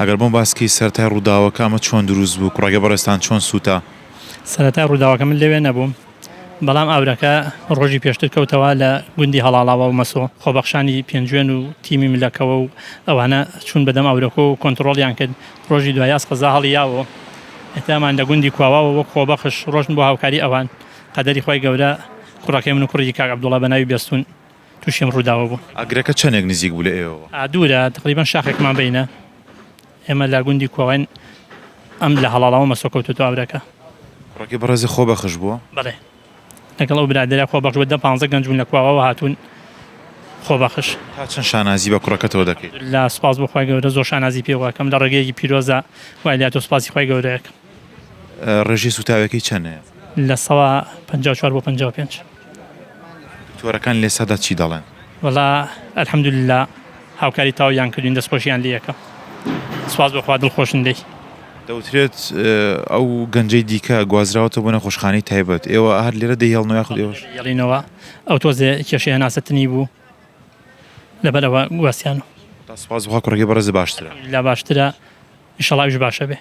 ئەگەر بۆم باس کەی سەرەتای ڕووداوەکە ئەمە چۆن دروست بوو کوڕەکەی بەڕێزتان چۆن سووتا؟ سەرەتای ڕووداوەکە من لەوێ نەبووم بەڵام ئاورەکە ڕۆژی پێشتر کەوتەوە لە گوندی هەڵاڵاوە و مەسۆ خۆبەخشانی پێنجوێن و تیمی ملەکەوە و ئەوانە چوون بەدەم ئاورەکە و کۆنتڕۆڵیان کرد ڕۆژی دوای ئەسقەزا هەڵیاوە ئێتامان لە گوندی کواواوە وەک خۆبەخش ڕۆشتن بۆ هاوکاری ئەوان قەدەری خوای گەورە کوڕەکەی من و کوڕی کاک عەبدوڵا بە ناوی بێستوون تووشی ئەم ڕووداوە بوون. ئاگرەکە چەندێک نزیک بوو لە ئێوەوە؟ دوورە، تەقریبەن شاخێکمان بەینە. ئێمە لە گوندی کۆواین، ئەم لە هەڵاڵاوە مەسۆ کەوتۆتەوە ئاورەکە. کوڕەکەی بەڕێزت خۆبەخش بووە؟ بەڵێ، لەگەڵ ئەو برادەرە خۆبەخش بووە، دە پانزە گەنج بوون لە کواواوە هاتوون خۆبەخش. تا چەند شانازی بە کوڕەکەتەوە دەکەیت؟ الحمدللە سوپاس بۆ خوای گەورە زۆر شانازی پێوە ئەکەم، لە ڕێگەیەکی پیرۆزا وای لێهاتووە سوپاسی خوای گەورە ئەکەم. ڕێژەی سووتاویەکەی چەنەیە؟ لە سەوا 54 بۆ 55. دکتۆرەکان لە ئێستادا چی دەڵێن؟ وەڵا الحمدللە هاوکاری تەواویان کردوین دەستخۆشیان لێ ئەکەم سوپاس بۆ خوا دڵخۆشن لێی. دەوترێت ئەو گەنجەی دیکە گوازراوەتەوە بۆ نەخۆشخانەی تایبەت، ئێوە هەر لێرە دەیهێڵنەوە یاخود ئێوەش؟ دەیهێڵینەوە، ئەو تۆزێ کێشەی هەناسەتنی بوو لەبەر ئەوە گواستیانەوە. سوپاس بۆ خوا کوڕەکەی بەڕێزت باشترە؟ الحمدللە باشترە ئیشەڵا ئەویش باشە بێ.